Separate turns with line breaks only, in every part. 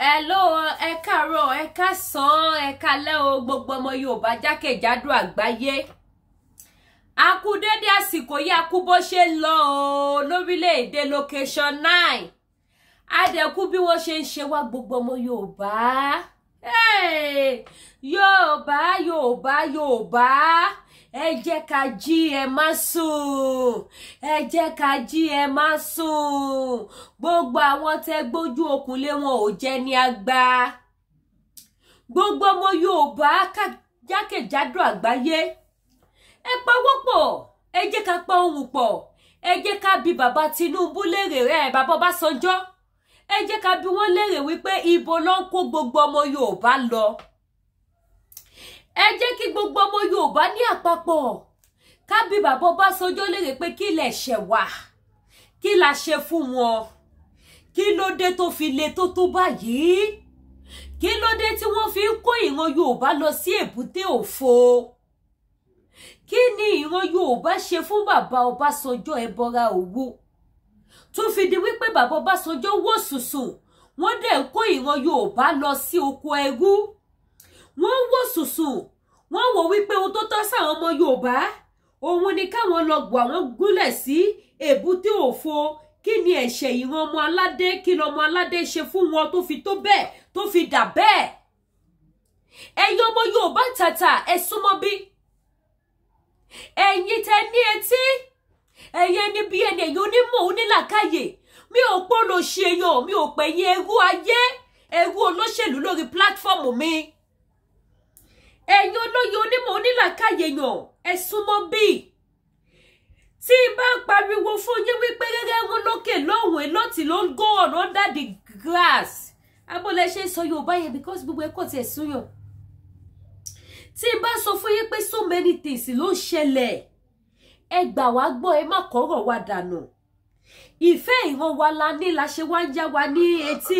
Hello, ẹ káàárọ̀, ẹ káàsán, ẹ káalẹ́ o, gbogbo ọmọ Yorùbá jákèjádò àgbáyé. A kú dédé àsìkò yìí, a kú bó ṣe ń lọ o lórílẹ̀‐èdè location 9. A dẹ̀ kú bí wọ́n ṣe ń ṣe wá, gbogbo ọmọ Yorùbá. Hey! Yorùbá, Yorùbá, Yorùbá, ẹ jẹ́ ká jí, ẹ má sùn. Ẹ jẹ́ ká jí, ẹ má sùn. Gbogbo àwọn tẹ́ gbójú okùn lé wọn ò jẹ́ ní àgbà. Gbogbo ọmọ Yorùbá jákèjádò àgbáyé, ẹ pawọ́pọ̀, ẹ jẹ́ ká pa ohùn pọ̀, ẹ jẹ́ ká bi bàbá Tinubu léèrè rẹ̀, bàbá Ọbásanjọ́, ẹ jẹ́ ká bi wọ́n léèrè wípé ibo ló ń kó gbogbo ọmọ Yorùbá lọ. Ẹ jẹ́ kí gbogbo ọmọ Yorùbá ní àpapọ̀ ká bi bàbá Ọbásanjọ́ léèrè pé kí lẹ̀ ṣẹ̀ wá, kí la ṣe fún wọn, kí ló dé tó fi le tó tó báyìí, kí ló dé tí wọ́n fi ń kó ìran Yorùbá lọ sí èbúté òfo, kí ni ìran Yorùbá ṣe fún bàbá Ọbásanjọ́ ẹbọra òwú tó fi di wípé bàbá Ọbásanjọ́ wò sùsùn, wọ́n dẹ̀ ń kó ìran Yorùbá lọ sí oko ẹrú. Wọ́n wò sùsùn, wọ́n wò wípé ohun tó tọ́ sáwọn ọmọ Yorùbá òun ni káwọn lọ gbọ́ àwọn gúnlẹ̀ sí èbúté òfo. Kí ni ẹ̀ṣẹ̀ ìran ọmọ aládé? Kí lọmọ aládé ṣe fún wọn tó fi tó bẹ́ẹ̀, tó fi dà bẹ́ẹ̀? Ẹ̀yin ọmọ Yorùbá tàtà, ẹ súnmọ́ bí. Ẹ̀yin tẹ ní etí, ẹ̀yin ẹni bí ẹni, ẹ̀yin onímọ̀ onílàkàyè, mi ò pọ̀ lọ ṣe èèyàn, mi ò pè yín ẹrú ayé, ẹrú olóṣèlú lórí platform mi. Ẹ̀yin olóye, onímọ̀, onílàkàyè yàn, ẹ súnmọ́ bí. Tí n bá ń pariwo fún yín wípé rẹ́rẹ́ ń lókè lóhùn, elótì ló ń go on under the grass. Abọ́lẹ̀ ṣe ń sọ Yorùbá yẹn because gbogbo ẹ̀kọ́ tiẹ̀ súnyàn. Tí n bá sọ fún yín pé so many things ló ń ṣẹlẹ̀, ẹ gbà wá gbọ́, ẹ má kọ́rọ̀ wa dànù. Ìfẹ́ ìran wa la ní, la ṣe wá ń já wa ní etí,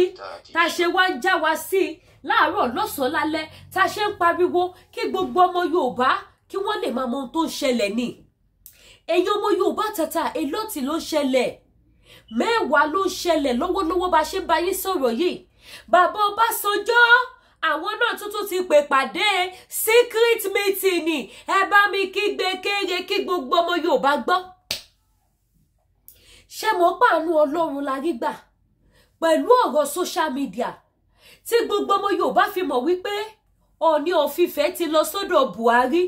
tá a ṣe wá ń já wa sí láàárọ̀, lọ́sàn-án, lálẹ́, tá a ṣe ń pariwo kí gbogbo ọmọ Yorùbá kí wọ́n lè máa mọ ohun tó ń ṣẹlẹ̀ ni. Ẹ̀yin ọmọ Yorùbá tàtà, elóòtì ló ń ṣẹlẹ̀, mẹ́wàá ló ń ṣẹlẹ̀ lọ́wọ́lọ́wọ́ bá a ṣe ń bá yín sọ̀rọ̀ yìí. Bàbá Ọbásanjọ́, àwọn náà tuntun ti pè pàdé secret meeting ni. Ẹ bá mi kígbe kéré kí gbogbo ọmọ Yorùbá gbọ́. Ṣé mo pàánù Ọlọ́run la rí gbà pẹ̀lú ọ̀rọ̀ social media tí gbogbo ọmọ Yorùbá fi mọ̀ wípé Ọọ̀ni of Ifẹ̀ ti lọ sọ́dọ̀ Buhari?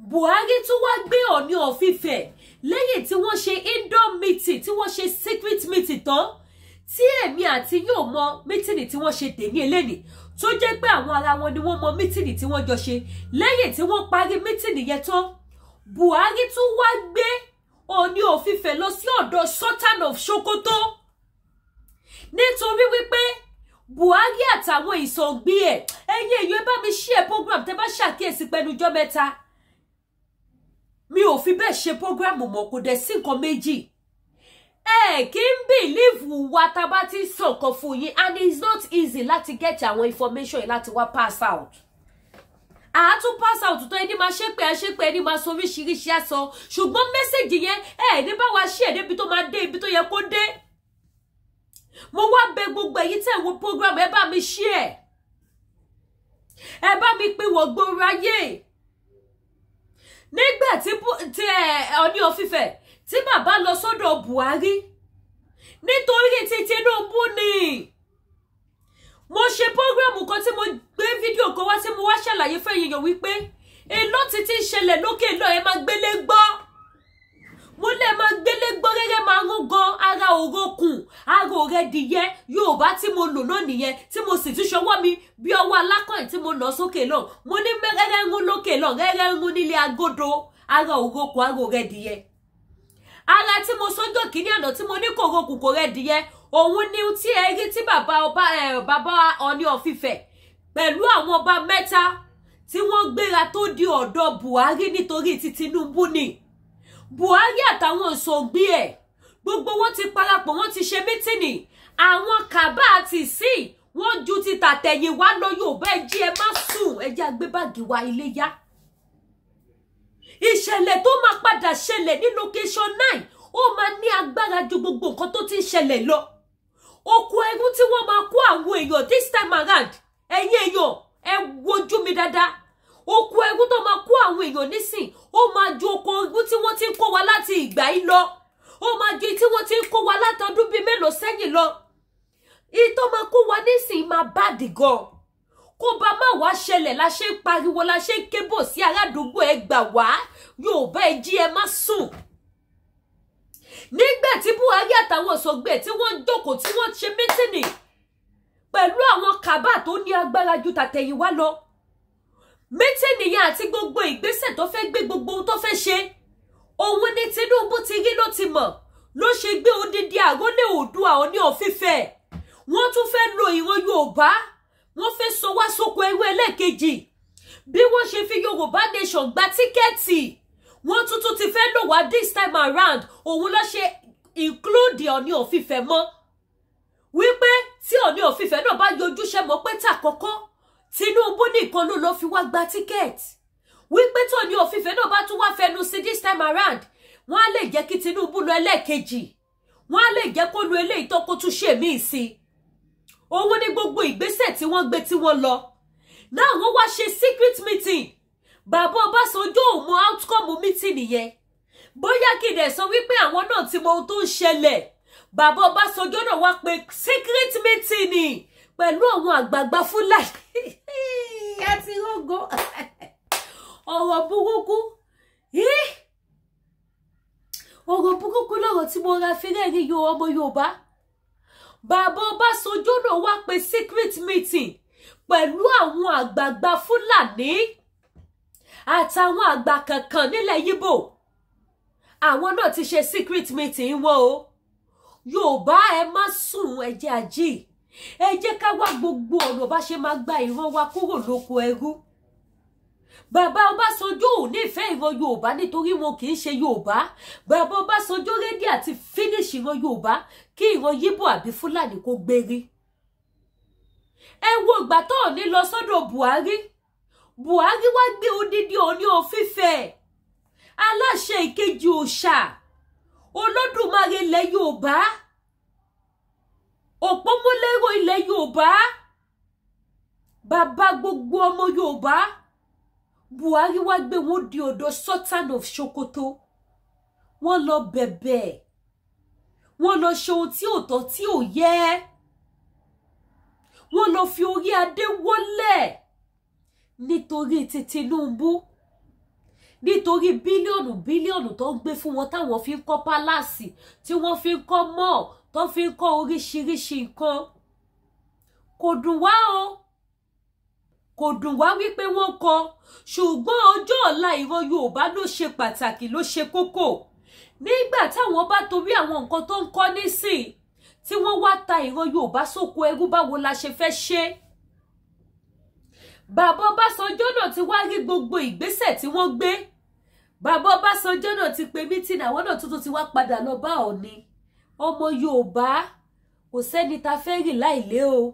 Buhari tún wá gbé Ọọ̀ni of Ifẹ̀ lẹ́yìn tí wọ́n ṣe indoor meeting, tí wọ́n ṣe secret meeting tán, tí èmi àti yóò mọ meeting tí wọ́n ṣe dèní eléni, tó jẹ́ pé àwọn ara wọn ni wọ́n mọ meeting tí wọ́n jọ ṣe. Lẹ́yìn tí wọ́n parí meeting yẹn tán, Buhari tún wá gbé Ọọ̀ni of Ifẹ̀ lọ sí ọ̀dọ̀ Sultan of Sokoto, nítorí wípé Buhari àtàwọn ìsọ̀ǹgbí ẹ̀. Ẹ̀yin èèyàn, ẹ bá mi share program. Tẹ́ bá ṣàkíyèsí pẹ̀lú ọjọ́ mẹ́ta, mi ò fi bẹ́ẹ̀ ṣe program mọ́. Kò dẹ̀ sí nǹkan méjì, ẹ kí n believe wa tá a bá ti sọ nǹkan fún yín, and it's not easy láti get àwọn information yìí láti wá pass out. Àátún pass out tó, ẹni máa ṣépè àṣépè, ẹni máa sọ oríṣiríṣi àsọ, ṣùgbọ́n message yẹn, ẹ ní bá wa ṣe ẹ̀ débi tó máa dé, ibi tó yẹ kó dé. Mo wá bẹ̀ gbogbo ẹ̀yin tẹ́ wo program, ẹ bá mi share, ẹ bá mi pín wọ gbòòrò ayé. Nígbà tí Ọọ̀ni of Ifẹ̀, tí bàbá lọ sọ́dọ̀ Buhari nítorí ti Tinubu ni, mo ṣe program kan tí mo gbé fídíò kan wá, tí mo wá ṣàlàyé fún èèyàn wípé èló ti ti ṣẹlẹ̀ lókè náà. Ẹ máa gbélé gbọ́, mo lè máa gbélé gbọ́ gẹ́gẹ́ máa ń gan ara òrokùn ara òrẹ́ dìyẹ. Yorùbá tí mo lò náà nìyẹn, tí mo sì tún ṣọwọ́ mi bí ọwọ́ alákọ̀ọ́ tí mo nà sókè náà. Mo ní rẹ́rẹ́ ń lókè náà, rẹ́rẹ́ ń nílé agodo, ara òrokùn ara òrẹ́ dìyẹ. Ara tí mo sọ́jọ́ kìíní àná tí mo ní kò rokùn kò rẹ́ dìyẹ, òun ni tí ẹ rí tí bàbá ọba ẹ, bàbá Ọọ̀ni of Ifẹ̀ pẹ̀lú àwọn ọba mẹ́ta tí wọ́n gbéra tó di ọ̀dọ̀ Buhari nítorí ti Tinubu ni. Buhari àtàwọn òṣògbé ẹ̀, gbogbo wọn ti parapọ̀, wọ́n ti ṣe meeting. Àwọn kàbá àti sí wọ́n ju ti tàtẹ̀yìn wá lọ. Yorùbá, ẹ jí, ẹ má sùn, ẹ jẹ́ àgbé báàgì wa, ilé yá. Ìṣẹ̀lẹ̀ tó máa padà ṣẹlẹ̀ ní location 9, ó máa ní agbára ju gbogbo nǹkan tó ti ń ṣẹlẹ̀ lọ. Oko ẹrú tí wọ́n máa kó àwọn èèyàn this time around, ẹ̀yin èèyàn, ẹ wojú mi dáadáa, oko ẹrú tó máa kó àwọn èèyàn nísìn, ó máa ju oko ẹrú tí wọ́n ti ń kó wa láti ìgbà yìí lọ, ó máa ju tí wọ́n ti ń kó wa látọdún bíi mélòó sẹ́yìn lọ. Ìtọ́ máa kó wa nísìn máa bad gan. Kó bá má wá ṣẹlẹ̀ la ṣe ń pariwo, la ṣe ń kébò sí aládùúgbò, ẹ gbà wá. Yorùbá, ẹ jí, ẹ má sùn. Nígbà tí Buhari àtàwọn sọgbẹ́ tí wọ́n ń jókòó, tí wọ́n ṣe meeting pẹ̀lú àwọn cabal tó ní agbára ju tàtẹ̀yìnwá lọ, meeting yẹn àti gbogbo ìgbésẹ̀ tó fẹ́ gbé, gbogbo ohun tó fẹ́ ṣe, òun ni Tinubu ti rí, ló ti mọ̀, ló ṣe gbé odidi àrólé Oòduà Ọọ̀ni of Ifẹ̀. Wọ́n tún fẹ́ lo ìran Yorùbá, wọ́n fẹ́ sọ wá sóko ẹrú ẹlẹ́ẹ̀kejì. Bí wọ́n ṣe fi Yorùbá Nation gba ticket, wọ́n tuntun ti fẹ́ lò wá this time around. Òun ló ṣe include Ọọ̀ni of Ifẹ̀ mọ́, wípé tí Ọọ̀ni of Ifẹ̀ náà bá yọjú ṣe mọ́ pé tàkọ́kọ́ Tinubu nìkan ló lọ fi wá gba ticket, wípé tí Ọọ̀ni of Ifẹ̀ náà bá tún wá fẹnu sí this time around, wọ́n á lè jẹ́ kí Tinubu lọ ẹlẹ́ẹ̀kejì, wọ́n á lè jẹ́ kó lu eléyìí tó kó tún ṣe míì sí i. Òun ní gbogbo ìgbésẹ̀ tí wọ́n gbé tí wọ́n lọ náà. Wọ́n wá ṣe secret meeting. Bàbá Ọbásanjọ́ ò mọ outcome meeting nìyẹn. Bóyá kí n dẹ̀ sọ wípé àwọn náà ti mọ ohun tó ń ṣẹlẹ̀. Bàbá Ọbásanjọ́ náà wá pé secret meeting ni pẹ̀lú àwọn àgbààgbà Fúlàní àti rògó. Ọ̀rọ̀ burúkú, ọ̀rọ̀ burúkú lọ̀rọ̀ tí mo ra fi rẹ́rìn yo ọmọ Yorùbá. Bàbá Ọbásanjọ́ náà wá pé secret meeting pẹ̀lú àwọn àgbààgbà Fúlàní àtàwọn àgbà kankan nílẹ̀ Yíbò. Àwọn náà ti ṣe secret meeting wọn o. Yorùbá, ẹ má sùn, ẹ jẹ́ àjí, ẹ jẹ́ ká wá gbogbo ọ̀nà bá ṣe máa gba ìran wa kúrò lóko ẹrú. Bàbá Ọbásanjọ́ ò nífẹ̀ẹ́ ìran Yorùbá nítorí wọn kì í ṣe Yorùbá. Bàbá Ọbásanjọ́ ready àti finish ìran Yorùbá kí ìran Yíbò àbí Fúlàní kó gbérí. Ẹ wo ìgbà tó ní lọ sọ́dọ̀ Buhari. Buhari wá gbé odidi Ọọ̀ni of Ifẹ̀, aláṣẹ ìkejì òòṣà Olódùmarè ilẹ̀ Yorùbá, òpómúlérò ilẹ̀ Yorùbá, bàbá gbogbo ọmọ Yorùbá. Buhari wá gbé wọn di ọ̀dọ̀ Sultan of Sokoto. Wọ́n lọ bẹ̀bẹ̀, wọ́n lọ ṣe ohun tí ò tọ́, tí ò yẹ, wọ́n lọ fi orí adé wọ́lẹ̀ nítorí ti Tinubu, nítorí bílíọ̀nù bílíọ̀nù tó ń gbé fún wọn, táwọn fi ń kọ́ palace, tí wọ́n fi ń kọ́ mall, tó fi ń kọ́ oríṣiríṣi nǹkan. Kò dùn wá o, kò dùn wá wípé wọ́n kọ, ṣùgbọ́n ọjọ́ ọ̀la ìran Yorùbá ló ṣe pàtàkì, ló ṣe kókó. Nígbà táwọn bá torí àwọn nǹkan tó ń kọ́ nísìn tí wọ́n wá ta ìran Yorùbá sóko ẹrú, báwo la ṣe fẹ́ ṣe? Bàbá Ọbásanjọ́ náà ti wá rí gbogbo ìgbésẹ̀ tí wọ́n gbé. Bàbá Ọbásanjọ́ náà ti pe meeting, àwọn náà tuntun ti wá padà lọ bá Ọọ̀ni. Ọmọ Yorùbá, kò sẹ́ni ta fẹ́ rìn láìlé o.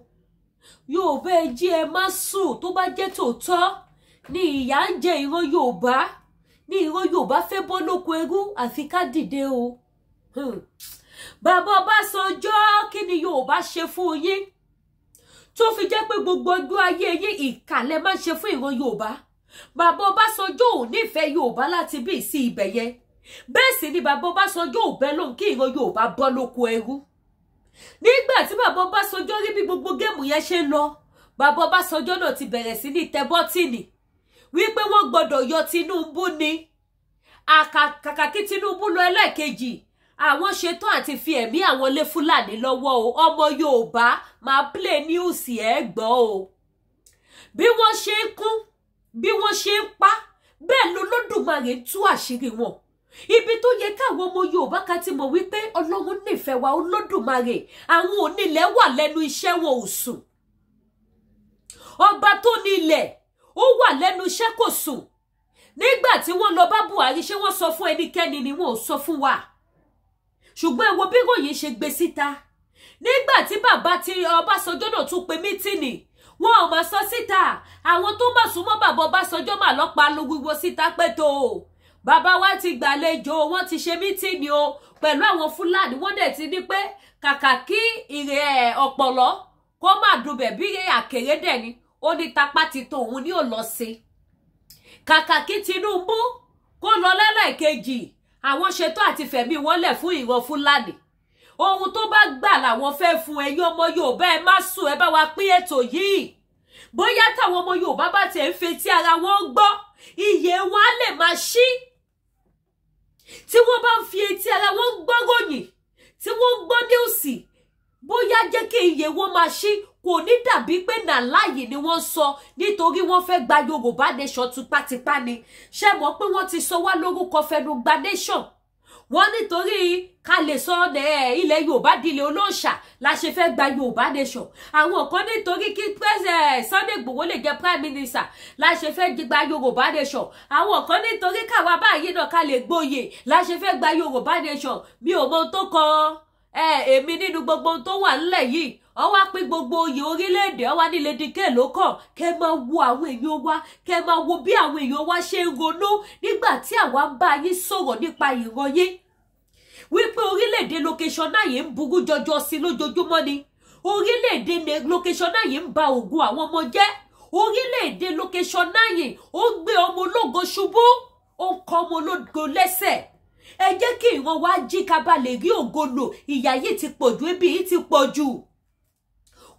Yorùbá, ẹ jí, ẹ má sùn. Tó bá jẹ́ tòótọ́ ní ìyà ń jẹ ìran Yorùbá, ní ìran Yorùbá fẹ́ bọ́ lóko ẹrú, àfi ká dìde o. Bàbá Ọbásanjọ́, kí ni Yorùbá ṣe fún yín tó fi jẹ́ pé gbogbo ọjọ́ ayé yín, ìkà lẹ máa ń ṣe fún ìran Yorùbá? Bàbá Ọbásanjọ́ ò nífẹ̀ẹ́ Yorùbá láti bí sí ibẹ̀ yẹn. Bẹ́ẹ̀ sì ni bàbá Ọbásanjọ́ ò bẹ́ lóhùn kí ìran Yorùbá bọ́ lóko ẹrú. Nígbà tí bàbá Ọbásanjọ́ rí bí gbogbo game yẹn ṣe ń lọ, bàbá Ọbásanjọ́ náà ti bẹ̀rẹ̀ sí ní tẹ button wípé wọ́n gbọ́dọ̀ yọ Tinubu ni. Kàkà kí Tinubu lọ ẹlẹ́ẹ̀kejì, àwọn ṣetán àti fi ẹ̀mí àwọn lé Fúlàní lọ́wọ́ o. Ọmọ Yorùbá, máa play news, ẹ̀ gbọ́ o. Bí wọ́n ṣe ń kún, bí wọ́n ṣe ń pa, bẹ́ẹ̀ lolódùmarè ń tú àṣírí wọn. Ibi tó yẹ káwọn ọmọ Yorùbá ká ti mọ̀ wípé Ọlọ́run nífẹ̀ẹ́ wa, Olódùmarè, àwọn onílẹ̀ wà lẹ́nu iṣẹ́, wọn ò sùn. Ọba tó ní ilẹ̀, ó wà lẹ́nu iṣẹ́, kò sùn. Nígbà tí wọ́n lọ bá Buhari, ṣé wọ́n sọ fún ẹnikẹ́ni ni? Wọ́n ò sọ fún wa, ṣùgbọ́n ẹ wo bí ròyìn ṣe gbé síta. Nígbà tí bàbá tí Ọbásanjọ́ náà tún pe meeting, wọn ò máa sọ síta. Àwọn tó máa súnmọ́ bàbá Ọbásanjọ́ máa lọ́pàá ló wíwo síta pé tó Bàbá wa ti gbàlejò, wọ́n ti ṣe meeting o pẹ̀lú àwọn Fúlàní. Wọ́n dẹ̀ ti ní pé kàkà kí ìrè ọ̀pọ̀lọ́ kó má dùbẹ̀ bí àkèré dẹ̀ ni, ó ní tapá ti tó òun ní ò lọ sí. Kàkà kí Tinubu kó lọ lẹ́lẹ́kejì, àwọn ṣetán àti fẹ̀mí wọn lẹ̀ fún ìran Fúlàní. Ohun tó bá gbà làwọn fẹ́ fún. Ẹ̀yin ọmọ Yorùbá, ẹ má sùn, ẹ bá wa pín ètò yìí. Bóyá táwọn ọmọ Yorùbá bá tiẹ̀ ń fetí ara wọn gbọ́, iye wọn á lè máa ṣí. Tí wọ́n bá ń fi etí ara wọn gbọ́ ròyìn, tí wọ́n ń gbọ́ news, bóyá jẹ́ kí iye wọn máa ṣí. Kò ní dàbí pé nàláyè ni wọ́n sọ, nítorí wọ́n fẹ́ gba Yorùbá nation tipátipá ni. Ṣé mọ̀ pé wọ́n ti sọ wá lórúkọ fẹnu gba nation? Wọ́n nítorí ká lè sọ ilẹ̀ Yorùbá dilé olóòṣà la ṣe fẹ́ gba Yorùbá nation. Àwọn kan nítorí kí Sunday Igboho lè jẹ prime minister la ṣe fẹ́ gba Yorùbá nation. Àwọn kan nítorí káwa báyìí náà ká lè gboyè la ṣe fẹ́ gba Yorùbá nation. Mi ò mọ ohun tó kan èmi nínú gbogbo ohun tó wà nílẹ̀ yìí. Ó wá pín gbogbo oyè orílẹ̀-èdè, ó wá ní Lady K ló kàn. Kẹ́ máa wo àwọn èèyàn wa, kẹ́ máa wo bí àwọn èèyàn wa ṣe ń ronú nígbà tí àwa ń bá yín sọ̀rọ̀ nípa ìran yín, wípé orílẹ̀-èdè location náà yìí ń burú jọjọ sí lójoojúmọ́ ni. Orílẹ̀-èdè location náà yìí ń ba ògùn àwọn ọmọ jẹ́. Orílẹ̀-èdè location náà yìí ó gbé ọmọ ológo ṣubú, ó ń kọ́ ọmọ ológo lẹ́sẹ̀. Ẹ jẹ́ kí ìran wa jí ká bá lè rí ògo lò. Ìyà yìí ti pọ̀ jù, ebi yìí ti pọ̀ jù,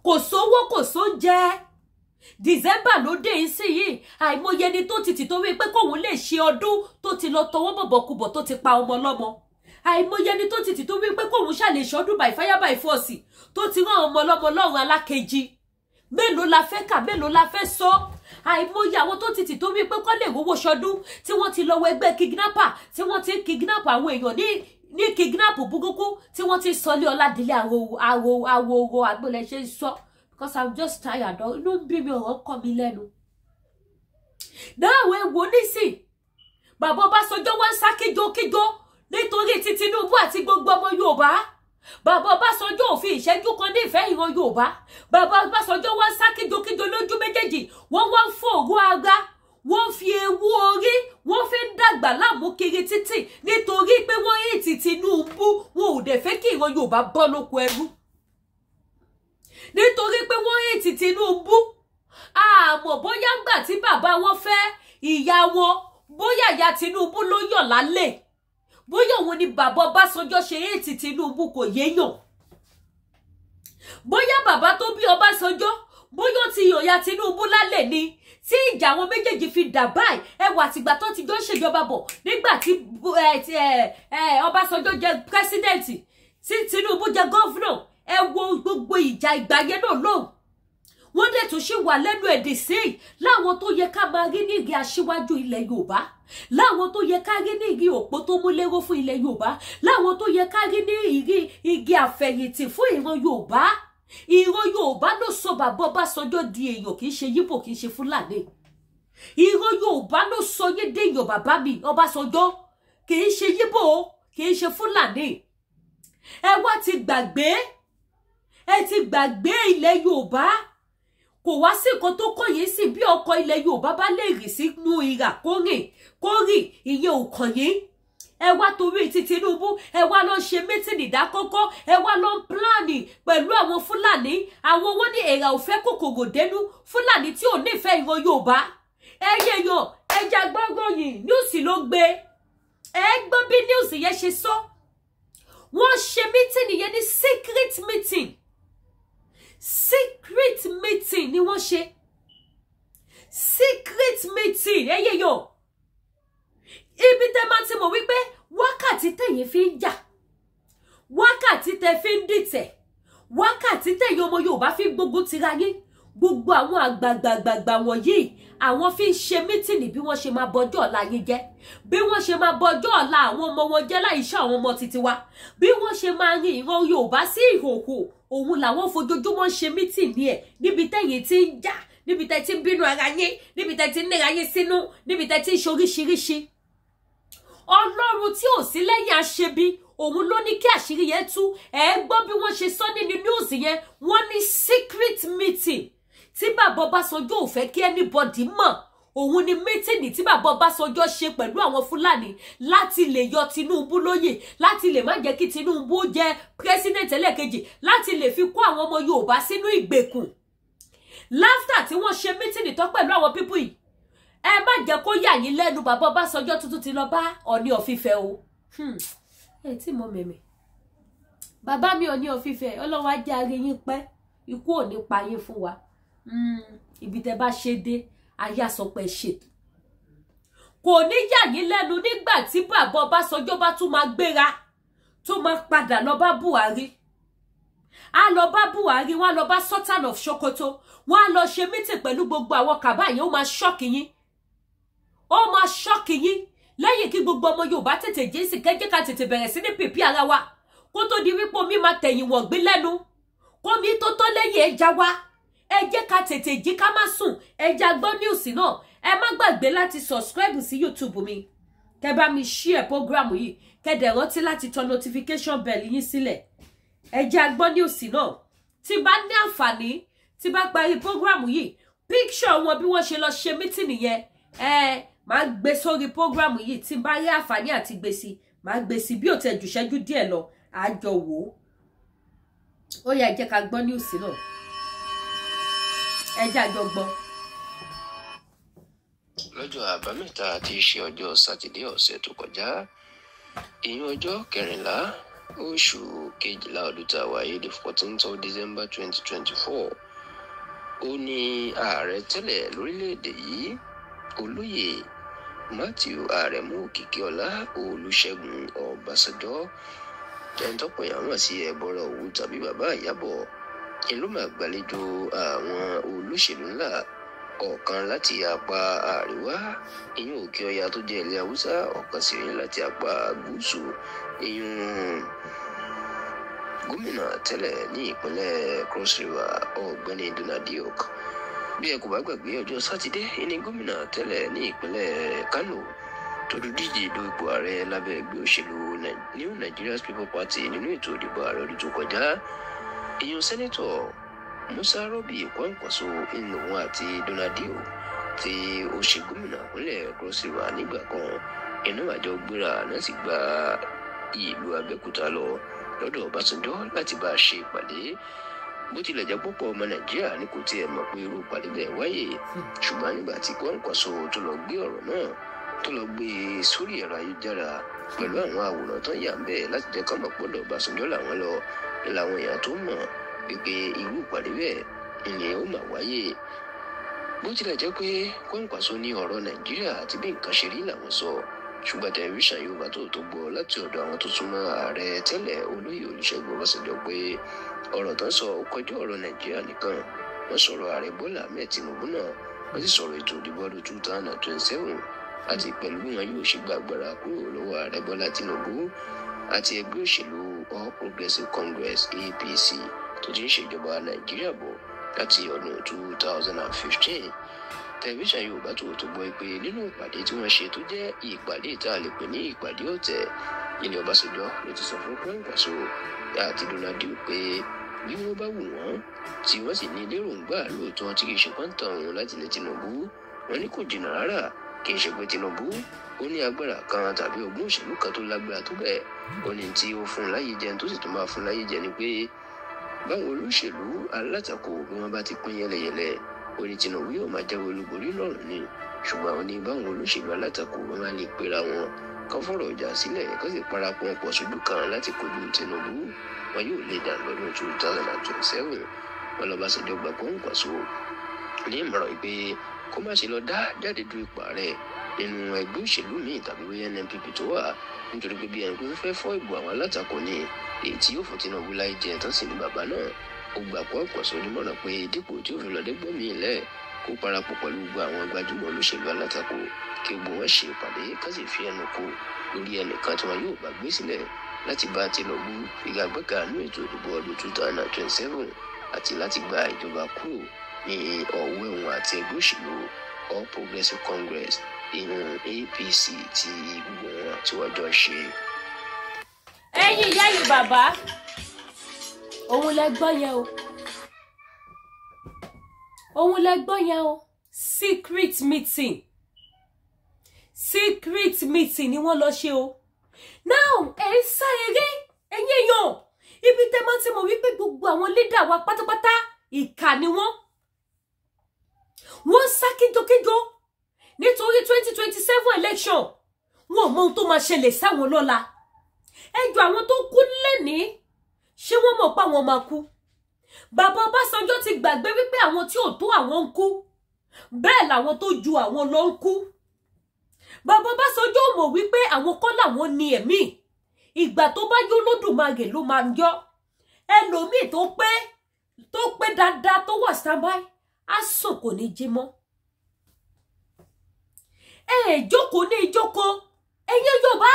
kò sówó, kò sóúnjẹ. December ló dé yìí sí yìí, àìmọye ẹni tó ti tì torí pé kóun lè ṣe ọdún tó ti lọ tọwọ́ bọ̀bọ̀kubọ̀, tó ti pa ọmọ ọlọ́mọ. Àìmọye ẹni tó ti tì torí pé kóun ṣàlè ṣọdún by fire by force, tó ti rán ọmọ ọlọ́mọ lọ́run alákejì. Mélòó la fẹ́ kà? Mélòó la fẹ́ sọ? Àìmọye àwọn tó ti tì torí pé kọ́ lè rówó ṣọdún, tí wọ́n ti lọ wọ ẹgbẹ́ kidnapper, tí wọ́n ti ń kidnap àwọn èèyàn ní kidnap burúkú, tí wọ́n ti sọ lé ọládìlé àrò àrò àwòrò àgbọ̀lẹ̀ ṣe ń sọ, because I'm just tired. Inú ń bí mi, ọ̀rọ̀ kọ́ mi lẹ́nu. Náà ẹ wò nísìn, bàbá Ọbásanjọ́ wá ń sá kíjokíjo nítorí ti Tinubu àti gbogbo ọmọ Yorùbá. Bàbá Ọbásanjọ́ ò fi ìṣẹ́jú kan nífẹ̀ẹ́ ìran Yorùbá. Bàbá Ọbásanjọ́ wá ń sá kíjokíjo lójú méjèèjì. Wọ́n wá ń fòró ara, wọ́n fi ewu orí, wọ́n fi ń dàgbà láàmú kiri títì nítorí pé wọ́n yìí ti Tinubu. Wọn ò dẹ̀ fẹ́ kí ìran Yorùbá bọ́ lóko ẹrú nítorí pé wọ́n yìí ti Tinubu. Àmọ́ bóyá gbà tí bàbá wọn fẹ́ ìyá wọn, bóyá ìyá Tinubu ló yàn lálẹ́, bóyá òun ni bàbá Ọbásanjọ́ ṣe èyí Tinubu, kò yéèyàn. Bóyá bàbá tó bí Ọbásanjọ́, bóyá ó ti yàn ya Tinubu lálẹ́ ni tí ìjà àwọn méjèèjì fi dà báyìí. Ẹwà àtìgbà tó ti jọ ń ṣèjọba bọ̀, nígbà tí Ọbásanjọ́ jẹ president, tí Tinubu jẹ governor, ẹ wo gbogbo ìjà ìgbà yẹn náà lóhùn. Wọ́n dẹ̀ tún ṣì wà lẹ́nu ẹ̀dì sí i. Láwọn tó yẹ ká máa rí ní igi aṣíwájú ilẹ̀ Yorùbá, láwọn tó yẹ ká rí ní igi òpó tó mú lérò fún ilẹ̀ Yorùbá, láwọn tó yẹ ká rí ní igi àfẹ̀yìntì fún ìran Yorùbá. Ìran Yorùbá ló sọ bàbá Ọbásanjọ́ di èèyàn, kì í ṣe Yíbò, kì í ṣe Fúlàní. Ìran Yorùbá ló sọ yín dé èèyàn, bàbá mi Ọbásanjọ́, kì í ṣe Yíbò, kì í ṣe Fúlàní. Ẹ wá ti gbàgbé, ẹ ti gbàgbé ilẹ̀ Yorùbá. Kò wá sí nǹkan tó kàn yín sí. Bí ọkọ̀ ilẹ̀ Yorùbá bá lè rì sínú ìrà, kó rìn, kó rì, ìyẹn ò kàn yín. Ẹ wá torí ti Tinubu, ẹ wá lọ ṣe meeting ìdákọ́kọ́, ẹ wá lọ plan pẹ̀lú àwọn Fúlàní. Àwọn owó ní èrà ò fẹ́ kòkòrò dénú, Fúlàní tí ò nífẹ̀ẹ́ ìran Yorùbá. Ẹ yẹyàn ẹja gbọ́ngàn yìí, news ló gbé. Ẹ gbọ́ bí news yẹn ṣe sọ. Wọ́n ṣe meeting yẹn ní secret meeting. Secret meeting ni wọ́n ṣe, secret meeting. Ẹ yẹyàn, ibi tẹ́ máa ti mọ̀ wípé wákàtí tẹ̀yin fi ń jà, wákàtí tẹ́ fi ń dìtẹ̀, wákàtí tẹ̀yin ọmọ Yorùbá fi ń gbógun tira yín, gbogbo àwọn àgbààgbààgbà wọ̀nyí, àwọn fi ń ṣe meeting bí wọ́n ṣe máa bọjọ́ ọ̀la yín jẹ́, bí wọ́n ṣe máa bọjọ́ ọ̀la àwọn ọmọ wọn jẹ́ láì ṣe àwọn ọmọ títí wa, bí wọ́n ṣe máa rin ìran Yorùbá sí ìhòòhò, òun làwọn fojoojúmọ́ ṣe meeting ní ẹ̀. Níbi tẹ̀yin ti ń jà, níbi tẹ́ ti ń bínú ara yín, níbi tẹ́ ti ń níra yín sínú, níbi tẹ́ ti ń ṣe oríṣiríṣi, Ọlọ́run tí ò sí lẹ́yìn aṣebi, òun ló ní kí àṣírí yẹn tú. Ẹ gbọ́ bí wọ́n ṣe sọ nínú news yẹn. Wọ́n ní secret meeting tí bàbá Ọbásanjọ́ ò fẹ́ kí anybody mọ̀. Òun ni meeting tí bàbá Ọbásanjọ́ ṣe pẹ̀lú àwọn Fúlàní láti lè yọ Tinubu lóyè, láti lè má jẹ́ kí Tinubu jẹ́ president ẹlẹ́ẹ̀kejì, láti lè fi kó àwọn ọmọ Yorùbá sínú ìgbèkùn. After tí wọ́n ṣe meeting tán pẹ̀lú àwọn people yìí, ẹ má jẹ́ kó yà yín lẹ́nu, bàbá Ọbásanjọ́ tuntun ti lọ bá Ọọ̀ni of Ifẹ̀ o. Ẹ tí mo mẹ̀mẹ̀ bàbá mi, Ọọ̀ni of Ifẹ̀, Ọlọ́run á jẹ́ àrí yín pẹ́, ikú ò ní pa yín fún wa. Ibi tẹ́ bá ṣe dé, ayé àsọpẹ́ ṣètò kò ní yà yín lẹ́nu nígbà tí bàbá Ọbásanjọ́ bá tún máa gbéra, tó máa padà lọ bá Buhari. Á lọ bá Buhari, wọn á lọ bá Sultan of Sokoto, wọn á lọ ṣe meeting pẹ̀lú gbogbo àwọn cabal yẹn. Ó máa shock yín, ó máa shock yín. Lẹ́yìn kí gbogbo ọmọ Yorùbá tètè jí sí kẹ́jẹ́, ká tètè bẹ̀rẹ̀ sí ní pìpì ara wa, kó tó di wípé omi máa tẹ̀yìn wọ̀gbìn lẹ́nu, kómi tó tó lẹ́yìn ẹja wa. Ẹ jẹ́ ká tètè jí, ká má sùn. Ẹ já gbọ́ news náà. Ẹ má gbàgbé láti subscribe sí YouTube mi, kẹ́ bá mi share program yìí, kẹ́ dẹ̀ rántí láti tan notification bell yín sílẹ̀. Ẹ jẹ́ a gbọ́ news náà. Tí bá ní àǹfààní, tí bá parí program yìí, picture wọn bí wọ́n ṣe lọ ṣe meeting yẹn, ẹ máa gbé sórí program yìí. Tí bá rí àǹfààní àti gbé sí, máa gbé sí. Bí ò tẹ̀ jù ṣẹ́jú díẹ̀ lọ, àjọ wò ó. Ó yá, ẹ jẹ́ ká gbọ́ news náà. Ẹ jẹ́ àjọ gbọ́.
Lọ́jọ́ Àbámẹ́ta tí í ṣe ọjọ́ Sátidé ọ̀sẹ̀ tó kọjá, ìyẹn ọjọ́ 14 oṣù kejìlá ọdún tá a wáyé, the 14th of December 2024, ó ní ààrẹ tẹ́lẹ̀ lórílẹ̀‐èdè yìí, Olóyè Matthew Aremu Òkìkíọlá Olùṣègùn Ọbásanjọ́, ẹni tọ́pọ̀ èèyàn mọ̀ sí Ẹbọra Òwú tàbí Bàbá Ìyábọ̀, ìlú máa gbàlejò àwọn olóṣèlú ńlá ọ̀kan láti apá àríwá, ìyún Òkè Ọya tó jẹ́ ilẹ̀ Haúsá, ọ̀kan sì rí láti apá gúúsù, ìyún gómìnà tẹ́lẹ̀ ní ìpínlẹ̀ Cross River, Ọ̀gbẹ́ni Donald Duke. Bí ẹ kò bá gbàgbé, ọjọ́ Sátidé ní gómìnà tẹ́lẹ̀ ní ìpínlẹ̀ Kano tó tún díje du ipò ààrẹ lábẹ́ ẹgbẹ́ òṣèlú New Nigerian People Party nínú ètò ìdìbò ààrẹ ọdún tó kọjá, ìyún Senator Musa Rabiu Kwankwaso, ìlòun àti Donald Duke tí ó ṣe gómìnà ìpínlẹ̀ Cross River nígbà kan, inú àjọ gbéra náà sì gba ìlú Abẹ́òkúta lọ lọ́dọ̀ Ọbásanjọ́ láti bá a ṣe ìpàdé. Bó tilẹ̀ jẹ́ púpọ̀ ọmọ Nàìjíríà ní kò tiẹ̀ mọ̀ pé irú ìpàdé bẹ́ẹ̀ wáyé, ṣùgbọ́n nígbà tí Kwankwaso tó lọ gbé ọ̀rọ̀ náà, tó lọ gbé e sórí ẹ̀rọ ayélujára pẹ̀lú àwọn àwòrán tó yà ń bẹ̀ láti jẹ́ ká mọ̀ pọ́dọ̀ Ọbásanjọ́ làwọn lọ, ní làwọn èèyàn tó mọ̀ wípé irú ìpàdé bẹ́ẹ̀ ni ó mà wáyé. Bó tilẹ̀ jẹ́ pé Kwankwaso ní ọ̀rọ̀ Nàìjíríà àti bí nǹkan ṣe rí làwọn sọ, ṣùgbọ́n Tẹlifíṣàn Yorùbá tó tó gbọ́ láti ọ̀dọ̀ àwọn tó súnmọ́ ààrẹ tẹ́lẹ̀, Olóyè Olùṣègùn Ọbásanjọ́, pé ọ̀rọ̀ tó ń sọ ó kọjá ọ̀rọ̀ Nàìjíríà nìkan. Wọ́n sọ̀rọ̀ ààrẹ Bọ́lá Ahmed Tinubu náà, wọ́n sì sọ̀rọ̀ ètò ìdìbò ọdún 2027 àti pẹ̀lú bí wọn yóò ṣe gba agbára kúrò lọ́wọ́ ààrẹ Bọ́lá Tinubu àti ẹgbẹ́ òṣèlú All Progressives Congress, APC, tó ti ń ṣèjọba Nàìjíríà bọ̀ láti ọdún 2015. Tẹlifíṣàn Yorùbá tó tó gbọ́ pé nínú ìpàdé tí wọ́n ṣe, tó jẹ́ ìpàdé tá a lè pè ní ìpàdé ọ̀tẹ̀, ilé Ọbásanjọ́ ló ti sọ fún Kwankwaso àti Donald Duke pé bí wọ́n bá wù wọ́n, tí wọ́n sì ní lérògbà lóòótọ́, tí kì í ṣe pọ́ńtà òun láti lé Tinubu, wọn ní kò jìnnà rárá. Kì í ṣe pé Tinubu ó ní agbára kan tàbí ọgbọ́n òṣèlú kan tó lágbára tó bẹ́ẹ̀. Ó ní tí ó fún un láyé jẹ, tó sì tún máa fún un láyé jẹ ni pé báwọn olóṣèlú alátakò bí wọ́n bá ti pín yẹlẹyẹlẹ, ó ní Tinubu yóò máa jáwé olúborí lọ́rùn ni. Ṣùgbọ́n ó ní báwọn olóṣèlú alátakò wọn máa lè pera wọn, kán fọ̀rọ̀ ìjà sílẹ̀, kán sì parapọ̀ pọ̀ sójú kan láti kojú Tinubu, wọn yóò lè dànù lọ́dún 2027. Wọn lọ́básanjọ́ gba Kwankwaso ní ìmọ̀ràn pé kó má ṣe lọ dá jáde du ipò ààrẹ nínú ẹgbẹ́ òṣèlú míì tàbí bóyá NNPP tó wà, nítorí pé bí ẹni pé fẹ́ fọ́ ìbò àwọn alátakò ní èyí tí yóò fún Tinubu láì jẹ tán sí ní. Bàbá náà ó gbà Kwankwaso nímọ̀ràn pé dípò tí ó fi lọ dẹ́gbẹ́ míì lẹ̀, kó parapọ̀ pẹ̀lú gbogbo àwọn gbajúmọ̀ olóṣèlú alátakò, kí gbogbo wọn ṣe ìpàdé, ká sì fi ẹnu kò lórí ẹnìkan tí wọn yóò bá gbé sílẹ̀ láti bá Tinubu figagbága nínú ètò ìdìbò ọdún 2027 àti láti gba ìjọba kúrò ní ọwọ́ ẹ̀wọ̀n àti ẹgbẹ́ òṣèlú All Progressives Congress, ìyún APC, tí gbogbo wọn tí wọ́n jọ ń ṣe.
Ẹ̀yin ìyá yìí, bàbá, òun lẹ gbọ́ yẹn o, òun lẹ gbọ́ yẹn o. Secret meeting, secret meeting ni wọ́n lọ ṣe o. Now ẹ ń sá eré, ẹ̀yin èèyàn, ibi tẹ́ máa ti mọ̀ wípé gbogbo àwọn leader wa pátápátá ìkà ni wọ́n. Wọ́n sá kíjokíjo nítorí 2027 election. Wọn ò mọ ohun tó máa ṣẹlẹ̀ sáwọn lọ́la. Ẹjọ́ àwọn tó kú lẹ́ni, ṣé wọ́n mọ̀ pé àwọn máa kú? Bàbá Ọbásanjọ́ ti gbàgbé wípé àwọn tí ò tó àwọn ń kú, bẹ́ẹ̀ làwọn tó ju àwọn lọ ń kú. Bàbá Ọbásanjọ́ ò mọ̀ wípé àwọn kọ́ làwọn ní ẹ̀mí. Ìgbà tó bá yó Olódùmarè ló máa ń yọ. Ẹlòmíì tó pé dáadáa, tó wà standby, á sùn, kò ní jí mọ́. Ẹ ẹ jókòó ní ìjókòó, ẹ̀yin Yorùbá,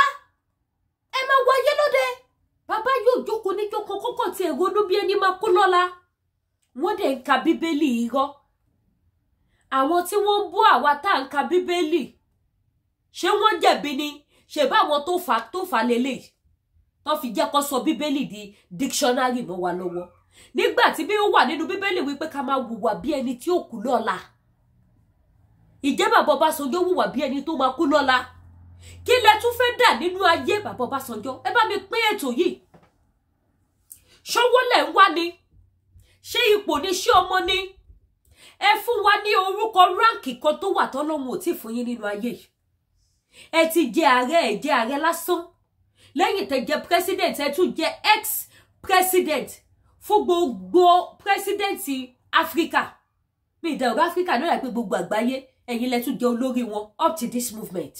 ẹ máa wáyé lóde. Bàbá yóò jókòó ní jókòó kókò tí ẹ ronú bí ẹni máa kú lọ́la. Wọ́n dẹ̀ ń ka Bíbélì irọ́. Àwọn tí wọ́n ń bú àwa tá à ń ka Bíbélì, ṣé wọ́n jẹ̀bi ni? Ṣe bá àwọn tó fà lélẹ̀ tó fi jẹ́ kó sọ Bíbélì di dictionary mọ́ wa lọ́wọ́, nígbà tí bí ó wà nínú Bíbélì wípé ká máa hùwà bí ẹni tí ó kú lọ́la. Ìjẹ́ bàbá Ọbásanjọ́ hùwà bí ẹni tó máa kú lọ́la? Kí lẹ tún fẹ́ dà nínú ayé, bàbá Ọbásanjọ́? Ẹ bá mi pín ètò yìí. Ṣọwọ́ lẹ̀ ń wá ni? Ṣé ipò ní? Ṣé ọmọ ni? Ẹ fún wa ní orúkọ rank kan tó wà tọ́lọ́run ò tí fún yín nínú ayé yìí. Ẹ ti jẹ ààrẹ, ẹ jẹ ààrẹ lásán. Lẹ́yìn tẹ́ jẹ president, ẹ tún jẹ ex president fún gbogbo president Áfíríkà. Mi ìdá ọ̀rọ̀ Áfíríkà náà pé gbogbo àgbáyé, ẹ̀yin lẹ tún jẹ olórí wọn up to this movement.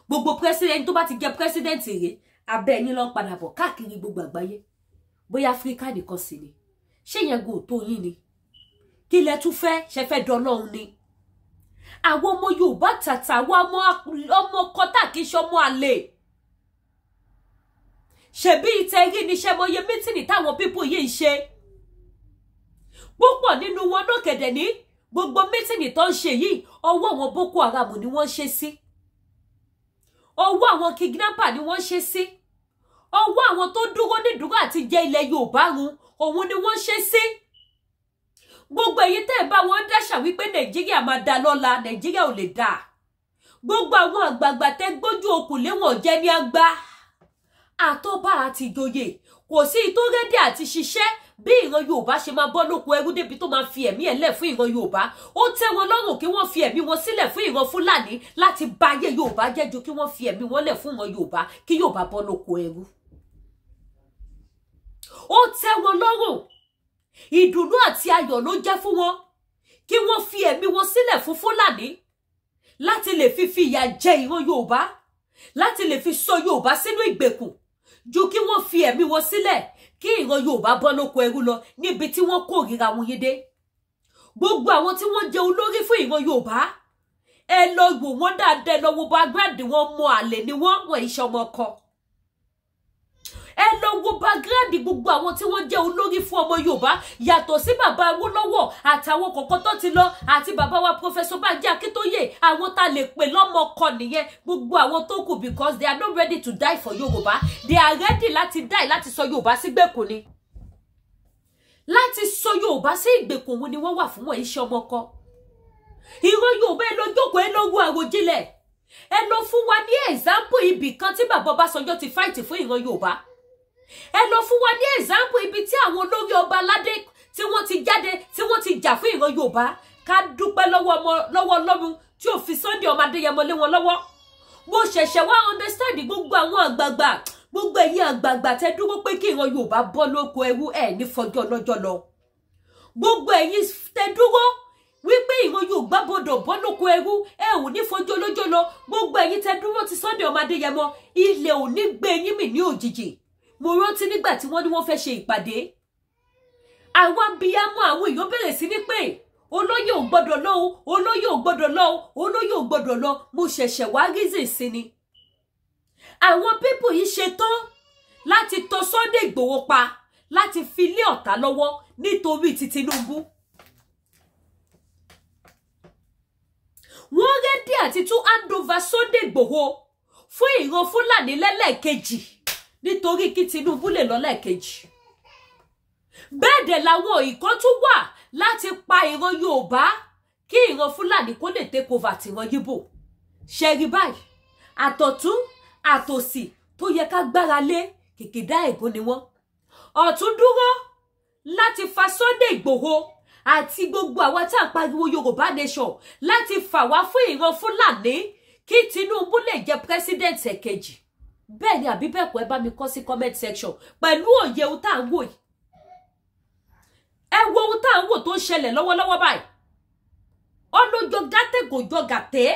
Gbogbo president tó bá ti jẹ president rèé, abẹ́ ẹ̀yin ló ń padà bọ̀ káàkiri gbogbo àgbáyé. Bóyá Áfíríkà nìkan sì ni. Ṣé yẹn gò tó yín ni? Kí lẹ tún fẹ́? Ṣe fẹ́ dọlọ́run ni? Àwọn ọmọ Yorùbá tàtà, àwọn ọmọ kọtà, kì í ṣe ọmọ àlè. Ṣebí ìtẹ̀rí ni ṣe mọye meeting táwọn people yìí ń ṣe? Púpọ̀ nínú wọn náà kẹ̀dẹ̀ ní gbogbo meeting tó ń ṣe yìí, ọwọ́ àwọn Boko Haram ni wọ́n ṣe sí, ọwọ́ àwọn kidnapper ni wọ́n ṣe sí, ọwọ́ àwọn tó dúró nídúró àti jẹ ilẹ̀ Yorùbá run òun ni wọ́n ṣe sí. Gbogbo èyí tẹ́ ẹ̀ bá wọn dáṣà wípé Nàìjíríà máa da lọ́la, Nàìjíríà ò lè dà. Gbogbo àwọn àgbààgbà tẹ́ gbójú okùn léwọ̀n jẹ́ ní agbá àtọ́ba àti ìjòyè, kò sí tó ready àti ṣiṣẹ́ bí ìran Yorùbá ṣe máa bọ́ lóko ẹrú débi tó máa fi ẹ̀mí ẹ̀ lẹ̀ fún ìran Yorùbá. Ó tẹ́ wọn lọ́rùn kí wọ́n fi ẹ̀mí wọn sílẹ̀ fún ìran Fúlàní láti bà ayé Yorùbá jẹ́ ju kí wọ́n fi ẹ̀mí wọn lẹ̀ fún ìran Yorùbá kí Yorùbá bọ́ lóko ẹrú. Ó tẹ́ wọn lọ́rùn, ìdùnnú àti ayọ̀ ló jẹ́ fún wọn kí wọ́n fi ẹ̀mí wọn sílẹ̀ fún Fúlàní láti lè fi ìyà jẹ ìran Yorùbá, láti lè fi sọ Yorùbá sínú ìgbèkùn, ju kí wọ́n fi ẹ̀mí wọn sílẹ̀ kí ìran Yorùbá bọ́ lóko ẹrú lọ, níbi tí wọ́n kórìíra wọn yé dé. Gbogbo àwọn tí wọ́n jẹ olórí fún ìran Yorùbá, ẹ lọ wò wọ́n dáadáa, ẹ lọ wo background wọn. Mọ àlè ni wọ́n, wọ́n iṣẹ́ ọmọ ọkọ. Ẹ lọ wo background gbogbo àwọn tí wọ́n jẹ́ olórí fún ọmọ Yorùbá, yàtọ̀ sí bàbá Awólọ́wọ̀ àtàwọn kọ̀ọ̀kan tó ti lọ àti bàbá wa Professor Banji Akíntóyè. Àwọn tá lè pè lọ́mọ ọkọ nìyẹn. Gbogbo àwọn tó kù, because they are not ready to die for Yorùbá, they are ready láti die láti sọ Yorùbá sí gbèkùn ni. Láti sọ Yorùbá sí ìgbèkùn òun ni wọ́n wà fún wọn, iṣẹ́ ọmọ ọkọ. Ìran Yorùbá, ẹ lọ jókòó, ẹ lọ wo àròjinlẹ̀. Ẹ lọ fún wa ní example ibì kan tí bàbá Ọbásanjọ́ ti fight fún ìran Yorùbá. Ẹ lọ fún wa ní example ibi tí àwọn olórí ọba aládé tí wọ́n ti jáde, tí wọ́n ti jà fún ìran Yorùbá. Ká dúpẹ́ lọ́wọ́ ọmọ lọ́wọ́ Ọlọ́run tí ò fi Sunday ọmọ Adéyẹmọ lé wọn lọ́wọ́. Mo ṣẹ̀ṣẹ̀ wá understand gbogbo àwọn àgbààgbà. Gbogbo ẹ̀yin àgbààgbà tẹ́ dúró pé kí ìran Yorùbá bọ́ lóko ẹrú, ẹ̀ ní fọjọ́ lọ́jọ́ lọ. Gbogbo ẹ̀yin tẹ́ dúró wípé ìran Yorùbá gbọ́dọ̀ bọ́ lóko ẹrú, ẹ ò ní fojú olójó lọ. Gbogbo ẹ̀yin tẹ́ dúró ti Sunday ọmọ Adéyẹmọ, ilẹ̀ ò ní gbé yín mì ní òjijì. Mo rántí nígbà tí wọ́n ní wọ́n fẹ́ ṣe ìpàdé àwọn abiyamọ, àwọn èèyàn bẹ̀rẹ̀ sí ní pé olóyè ò gbọ́dọ̀ lọ o, olóyè ò gbọ́dọ̀ lọ o, olóyè ò gbọ́dọ̀ lọ. Mo ṣẹ̀ṣẹ̀ wá reason sí ni. Àwọn people yìí ṣe tán láti tọ́ Sunday Ìgbòho pa, láti fi lé ọ̀tá lọ́wọ́ nítorí ti Tinubu. Wọ́n ready àti tún hand over Sunday Ìgbòho fún ìran Fúlàní lẹ́lẹ́kejì nítorí kí Tinubu lè lọ lẹ́ẹ̀kejì. Bẹ́ẹ̀ dẹ̀ làwọn ìkan tún wà láti pa ìran Yorùbá. Kí ìran Fúlàní kó lè take over tìran Yíbò. Ṣe rí báyìí, àtọ̀tún àtòsì tó yẹ ká gbára lé, kìkìdá ègún ni wọ́n. Ọ̀tún dúró láti fa Sunday Ìgbòho àti gbogbo àwa tá à ń pariwo Yorùbá nation láti fà wá fún ìran Fúlàní kí Tinubu lè jẹ president ẹ̀kejì. Bẹ́ẹ̀ ni àbí bẹ́ẹ̀ kọ́? Ẹ bá mi kọ sí comment section pẹ̀lú òye ohun tá à ń wò yìí. Ẹ wo ohun tá à ń wò tó ń ṣẹlẹ̀ lọ́wọ́lọ́wọ́ báyìí. Ọlọ́jọ́ gàtẹ́ kò jọ gàtẹ́,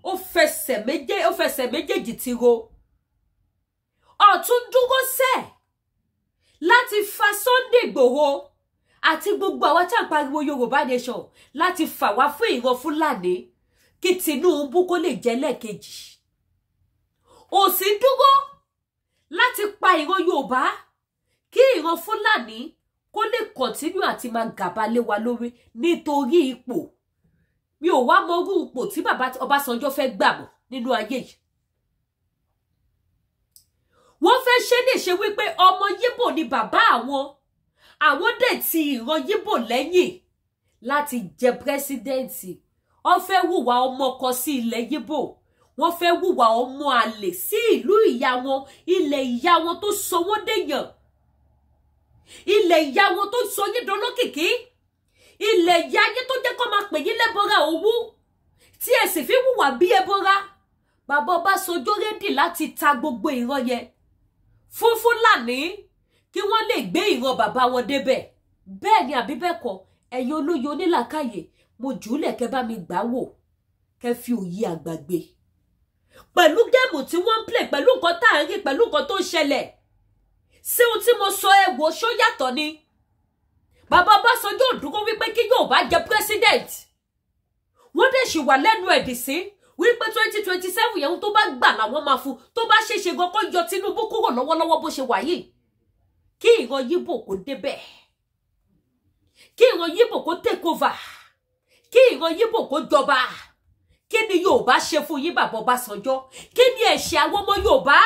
ó fẹsẹ̀ méjèèjì ti ro. Ọ̀tún dúró sẹ́ẹ̀ láti fa Sunday Ìgbòho àti gbogbo àwọn tá à ń pariwo Yorùbá nation láti fà wá fún ìran Fúlàní kí Tinubu kó lè jẹ́ lẹ́ẹ̀kejì. Òsì dúró láti pa ìran Yorùbá kí ìran Fúlàní kó lè continue àti máa gàba lé wa lórí nítorí ipò. Mi ò wá mọ irú ipò tí bàbá Ọbásanjọ́ fẹ́ gbà mọ́ nínú ayé yìí. Wọ́n fẹ́ ṣe ní ṣe wípé ọmọ Yíbò ni bàbá àwọn, àwọn dẹ̀ ti ìran Yíbò lẹ́yìn láti jẹ president. Wọ́n fẹ́ hùwà ọmọ kan sí ilẹ̀ Yíbò, wọ́n fẹ́ hùwà ọmọ àlè sí ìlú ìyá wọn, ilẹ̀ ìyá wọn tó sọ wọ́n dèèyàn, ilẹ̀ ìyá wọn tó sọ yín dolókìkí, ilẹ̀ ìyá yín tó jẹ́ kó máa pè yín lẹ́bọra owó tí ẹ sì fi hùwà bí ẹbọra. Bàbá Ọbásanjọ́ ready láti ta gbogbo ìran yẹn fún Fúlàní kí wọ́n lè gbé ìran bàbá wọn débẹ̀. Bẹ́ẹ̀ ni àbí bẹ́ẹ̀ kọ́? Ẹ̀yin olóye onílàkàyè, mo jùúlẹ̀ kẹ́ bá mi gbà wò, kẹ́ fi òye àgbàgbé pẹ̀lú game tí wọ́n ń play, pẹ̀lú nǹkan tá à ń rí, pẹ̀lú nǹkan tó ń ṣẹlẹ̀ sí ohun tí mo sọ. Ẹ wò, ṣó yàtọ̀ ni? Bàbá Ọbásanjọ́ ò dúró wípé kí Yorùbá jẹ president. Wọ́n dẹ̀ ṣì wà lẹ́nu ẹ̀dì sí wípé 2027 yẹn, tó bá gbà làwọn máa fún. Tó bá ṣe ṣe gan, kó yọ Tinubu kúrò lọ́wọ́lọ́wọ́ bó ṣe wà yìí, kí ìran Yíbò kó débẹ̀, kí ìran Yíbò kó take over, kí ìran Yíbò kó jọba. Kí ni Yorùbá ṣe fún yín, bàbá Ọbásanjọ́? Kí ni ẹ̀ṣẹ̀ àwọn ọmọ Yorùbá?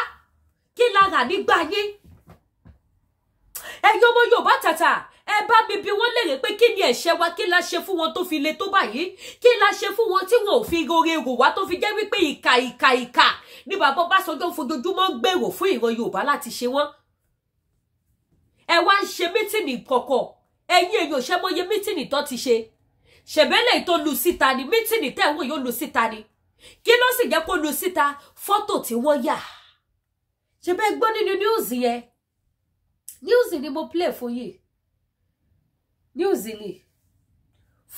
Kí la rà nígbà yín? Ẹ̀yin ọmọ Yorùbá tàtà, ẹ bá mi bi wọ́n léèrè pé kí ni ẹ̀ṣẹ̀ wa? Kí la ṣe fún wọn tó fi le tó báyìí? Kí la ṣe fún wọn tí wọn ò fi rore rò wá, tó fi jẹ́ wípé ìkà, ìkà, ìkà ní bàbá Ọbásanjọ́ fojoojúmọ́ gbèrò fún ìran Yorùbá láti ṣe wọ́n? Ẹ wá ń ṣe meeting kọ̀kọ̀. Ẹ̀yin èèyàn, ṣẹ́ mọ́yé meeting tó ti ṣe? Ṣèbẹ́lẹ̀ tó lu síta ni meeting tẹ̀wọ̀n yóò lu síta ni. Kí ló sì jẹ́ kó lu síta? Fọ́tò tí wọ́n yà. Ṣe bẹ́ẹ̀ gbọ́ nínú news yẹn? News ni mo play fún yìí, news ni.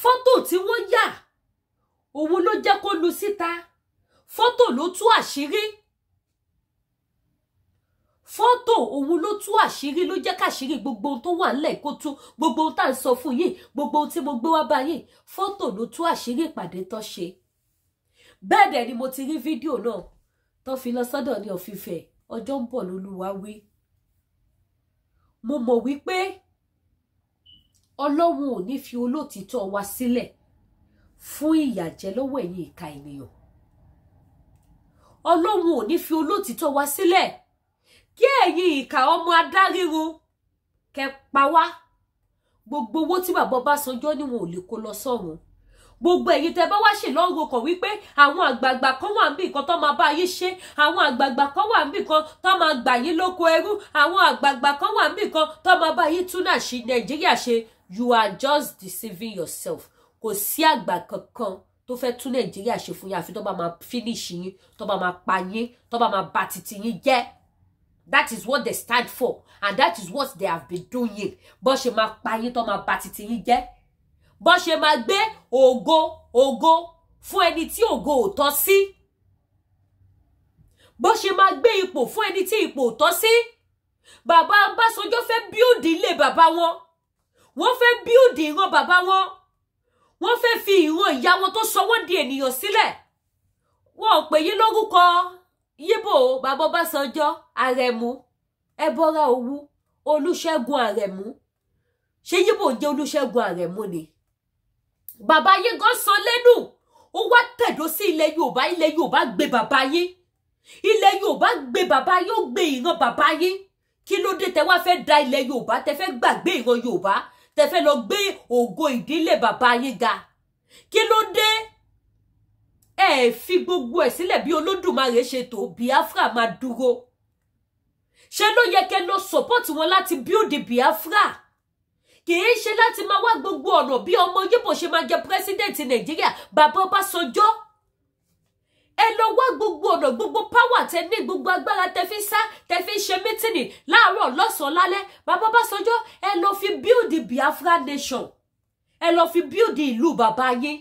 Fọ́tò tí wọ́n yà, òun ló jẹ́ kó lu síta. Fọ́tò ló tú àṣírí. Fọ́tò òun ló tú àṣírí, ló jẹ́ káṣírí gbogbo ohun tó wà ńlẹ̀ kó tú. Gbogbo ohun tá à ń sọ fún yìí, gbogbo ohun tí mo gbé wá báyìí, fọ́tò ló tú àṣírí ìpàdé tó ṣe. Bẹ́ẹ̀ dẹ̀ ni mo ti rí fídíò náà tó fi lọ sọ́dọ̀ ní ọ̀fífẹ́. Ọjọ́ ń bọ̀ lólúwa wí. Mo mọ̀ wípé Ọlọ́run ò ní fi olótìtọ́ wa sílẹ̀ fún ìyàjẹ́ lọ́wọ́ ẹ̀yin ìka ènìyàn. Ọlọ́run ò ní fi olótìtọ́ wa sílẹ̀ kí ẹ̀yin ìka ọmọ adáríro kẹ pa wá. Gbogbo owó tí bàbá Ọbásanjọ́ ní, wọn ò lè kó lọ sọ́run. Gbogbo ẹ̀yin tẹ́ bá wá ṣe lọ́rùn kàn wípé àwọn àgbààgbà kan wà níbì kan tó máa bá yín ṣe, àwọn àgbààgbà kan wà níbì kan tó máa gbà yín lóko ẹrú, àwọn àgbààgbà kan wà níbì kan tó máa bá yín tún Nàìjíríà ṣe, you are just deceiving yourself. Kò sí àgbà kankan tó fẹ́ tún Nàìjíríà ṣe fún yín, àfi tó bá máa finish yín, tó bá máa pa yín, tó bá máa bà títí yín jẹ́. That is what they stand for and that is what they have been doing. Bó ṣe máa pa yín, tó máa bà títí yín jẹ́, bó ṣe máa gbé ògo ògo fún ẹni tí ògo ò tọ́ sí, bó ṣe máa gbé ipò fún ẹni tí ipò ò tọ́ sí. Bàbá Ọbásanjọ́ fẹ́ build ilé bàbá wọn, wọ́n fẹ́ build ìran bàbá wọn, wọ́n fẹ́ fi ìran ìyá wọn tó sọ wọ́n di ènìyàn sílẹ̀. Wọn ò pè yín lórúkọ Yíbò. Bàbá Ọbásanjọ́, Àrẹ̀mú Ẹbọra Òwu, Olúṣẹ́gun Àrẹ̀mú. Ṣé Yíbò jẹ́ Olúṣẹ́gun Àrẹ̀mú ni? Bàbá yín gan sọ lẹ́nu, ó wá tẹ̀dó sí ilẹ̀ Yorùbá. Ilẹ̀ Yorùbá gbé bàbá yín, ilẹ̀ Yorùbá gbé bàbá yín, ó gbé ìran bàbá yín. Kí ló dé tẹ wá fẹ́ da ilẹ̀ Yorùbá, tẹ fẹ́ gbàgbé ìran Yorùbá, tẹ fẹ́ lọ gbé ògo ìdílé bàbá yín ga? Kí ló dé? Ẹ fi gbogbo ẹ̀ sílẹ̀ bí Olódùmarè ṣe tó, Biafra máa dúró. Ṣe ló yẹ kẹ́ lọ support wọn láti build Biafra, kì í ṣe láti máa wá gbogbo ọ̀nà bí ọmọ Yíbò ṣe máa jẹ president Nàìjíríà. Bàbá Ọbásanjọ́, ẹ lọ wá gbogbo ọ̀nà, gbogbo power tẹ ní, gbogbo agbára tẹ fi sá, tẹ fi ṣe meeting láàárọ̀, lọ́sàn-án, lálẹ́, bàbá Ọbásanjọ́, ẹ lọ fi build Biafra nation, ẹ lọ fi build ìlú bàbá yín.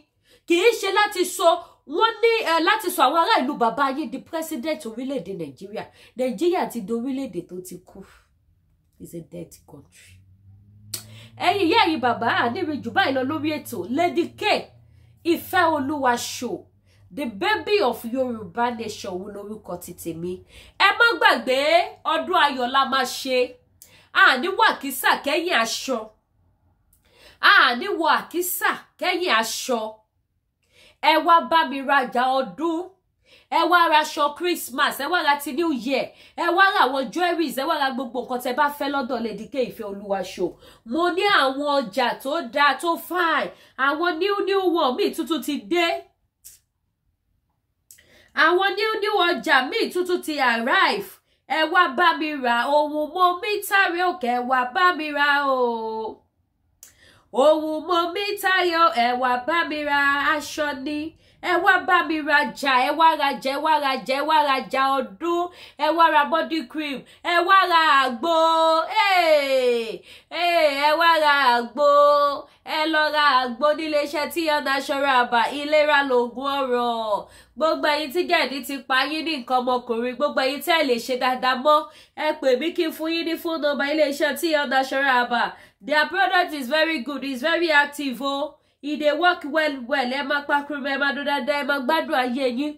Kì í ṣe láti sọ wọ́n ní ẹ láti sọ àwọn ará ìlú bàbá yín di president orílẹ̀-èdè Nàìjíríà. Nàìjíríà ti di orílẹ̀-èdè tó ti kú, is a dead country. Ẹ̀yin ìyá, ẹ̀yin bàbá, àníri jù báyìí lọ lórí ètò Lady K Ìfẹ́ Olúwa Show, the baby of Yorùbá nation wo lórúkọ ti tèmi. Ẹ má gbàgbé, ọdún ayọ̀ la máa ṣe. Àní wọ àkísà kẹ́yìn aṣọ, àní wọ àkísà kẹ́yìn aṣọ. Ẹ wá bá mi rajà ọdún, ẹ wá ra aṣọ Christmas, ẹ wá ra ti New Year, ẹ wá ra àwọn jewelries, ẹ wá ra gbogbo nǹkan tẹ bá fẹ́ lọ́dọ̀ Lady K Ìfẹ́ Olúwa Show. Mo ní àwọn ọjà tó dáa, tó fine, àwọn new new one míì tuntun ti dé, àwọn new new ọjà míì tuntun ti arrive. Ẹ wá bá mi ra ohun mo mi tàrí òkè, ẹ wá bá mi ra o ohun mo mi tàrí o. Ẹ wá bá mi ra aṣọ ni, ẹ wá bá mi rajà, ẹ wá rajà, ẹ wá rajà, ẹ wá rajà ọdún, ẹ wá ra body cream, ẹ wá ra àgbo, ẹ wá ra àgbo. Ẹ lọ ra àgbo níléeṣẹ́ tí Natural Herbal. Ìlera lògùn ọrọ̀. Gbogbo ẹ̀yin tí jẹ̀dí ti pa yín ní nǹkan ọmọkùnrin, gbogbo ẹ̀yin tẹ́ ẹ lè ṣe dáadáa mọ́, ẹ pè mí kí n fún yín ní phone number iléeṣẹ́ tí Natural Herbal. Their product is very good, is very active o. E dey work well well. Ẹ máa pakuru, ẹ máa dún dáadáa, ẹ máa gbádùn ayé yín.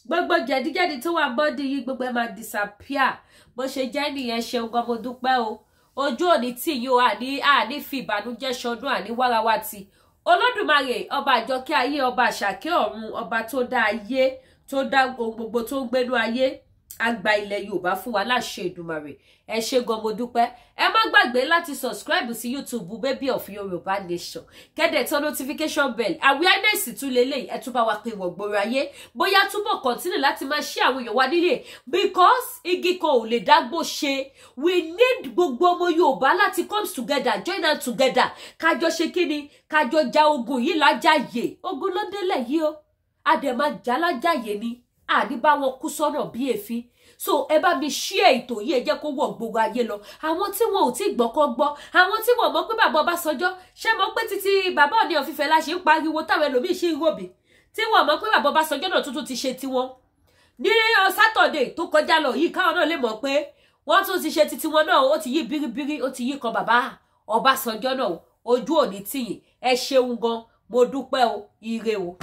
Gbogbo jẹ̀díjẹ̀dí tó wà body yín, gbogbo ẹ máa disappear. Bó ṣe jẹ́ nìyẹn. Ṣeun gan, mo dúpẹ́ o. Ojú òní tí yín o. Àní fi ìbànújẹ́ ṣọdún, àní wárawá ti Olódùmarè ọba àjọkẹ́ ayé, ọba àṣàkẹ́ ọ̀run, ọba tó dá ayé, tó dá ohun gbogbo tó ń gbénú ayé, àgbà ilẹ̀ Yorùbá fún wa láṣẹ Èdùmàrè. Ẹ ṣé gan, mo dúpẹ́. Ẹ má gbàgbé láti subscribe sí YouTube Baby of Yorùbá Nation, kẹ́dẹ̀ tán notification bell. Awareness tún lélẹ̀, ẹ tún bá wa pín wọ̀ gbòòrò ayé, bóyá túbọ̀ continue láti máa ṣí àwọn èèyàn wa nílé, because igi kan ò lè dágbó ṣe. We need gbogbo ọmọ Yorùbá láti come together, join us together, kájọ ṣe kíni, kájọ ja ogun yìí lájàyè. Ogun ló délẹ̀ yìí o, a dẹ̀ máa jà lájàyè ni, àní bá wọn kú sọ́nà bí èéfín. So ẹ bá mi share ètò yìí, ẹ jẹ́ kó wọ̀ gbogbo ayé lọ. Àwọn tí wọn ò tí gbọ́ kọ́ gbọ́. Àwọn tí wọn mọ̀ pé bàbá Ọbásanjọ́ ṣé mọ̀ pé títí bàbá Ọọ̀ni of Ifẹ̀ la ṣe ń pariwo, táwọn ẹlòmíì ṣì ń ròbí, tí wọn mọ̀ pé bàbá Ọbásanjọ́ náà tuntun ti ṣe tiwọn ní Saturday tó kọjá lọ yìí, káwọn náà lè mọ̀ pé wọ́n tún ti ṣe titi wọn náà. Ó ti yí bíríbírí, ó ti yí kan bàbá Ọbásanjọ́ náà. Ojú òní tìyìn. Ẹ ṣeun gan, mo dúpẹ́ o. Ire o.